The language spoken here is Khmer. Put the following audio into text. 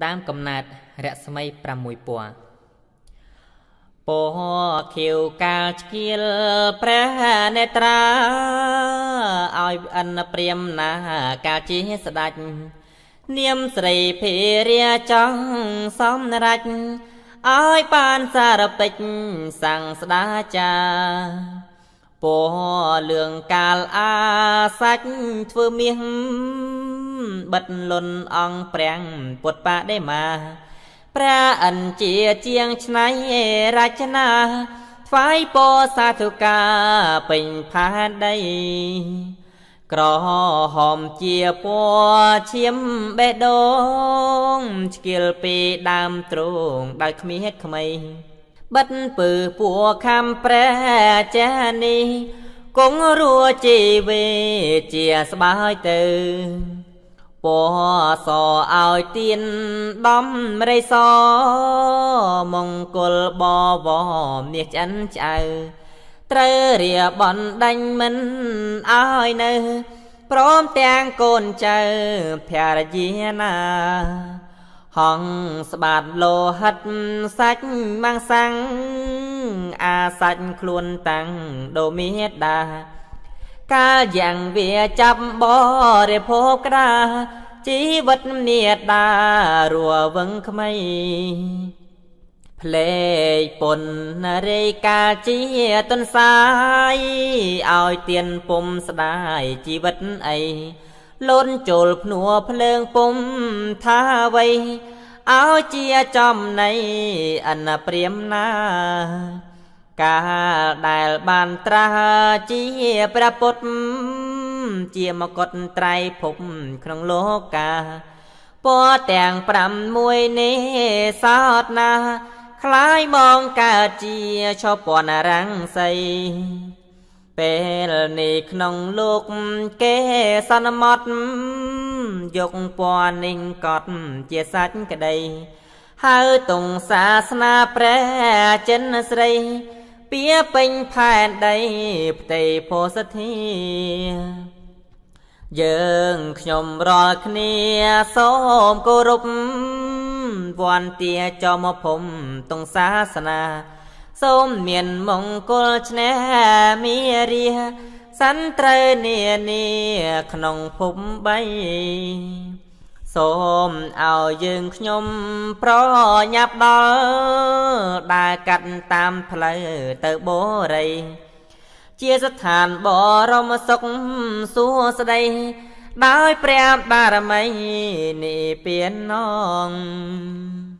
ដើមកំណើតរស្មី6ពណ៌ពណ៌ខៀវកាលឆ្កៀលព្រះនេត្រាឲ្យអិនព្រាមណាកាលជាស្ដេចនាមស្រីភិរាចង់សំរាច់ឲ្យបានសារពេចសង្ស្ដាចាពណ៌លឿងកាលអាសាច់ធ្វើមាសបិទលុនអង្គព្រះពុទ្ធបដិមាព្រះអិនជាជាងឆ្នៃរចនាថ្វាយពរសាធុការពេញផែនដីក្រហមជាពណ៌ឈាមបេះដូងឆ្កៀលពីដើមទ្រូងដោយគ្មៀតក្មៃបិទពើពួខំព្រះចានេះគង់រួជីវេជាស្បាយទៅពណ៌សឲ្យទៀនដំរិសមង្គលបវរនេះឆ្អិនឆ្អៅត្រូវរាបនដាញ់មិនឲ្យនៅព្រមទាំងកូនចៅភរិយាណាហងស្បាតលោហិតសាច់ម៉ាំងសាំងអាសាច់ខ្លួនតាំងដូមេដាកាលយ៉ាងវាចាប់បរិភោគក្តាជីវិតនេដារួវឹងក្មៃភ្លេចពុនរេកាជាទុនសាយឲ្យទៀនពុំស្ដាយជីវិតអីលូនចូលភ្នួភ្លើងពុំថាវៃឲ្យជាចំណៃអនព្រាមណាកាលដែលបានត្រាស់ជាព្រះពុទ្ធជាមកុដត្រៃភពក្នុងលោកាពណ៌ទាំង5មួយនេះសោតណាคล้ายมองកើតជាឈពណរង្សីពេលនេះក្នុងលោកគេសន្មត់យកពណ៌នេះកត់ជាសាច់ក្តីហើយទងសាសនាព្រះចិនស្រីពៀពេញផែនដីផ្ទៃពោសធាយើងខ្ញុំរាល់គ្នាសូមគោរពវន្តាចំភពទងសាសនាសូមមានមង្គលឈ្នះមារាសន្ត្រូវនានាក្នុងភពបីសូមឲ្យយើងខ្ញុំប្រញាប់ដល់ដើរកាត់តាមផ្លូវទៅបូរីជាស្ថានបរមសុខសួស្តីដោយព្រះបារមីនិព្វាននង។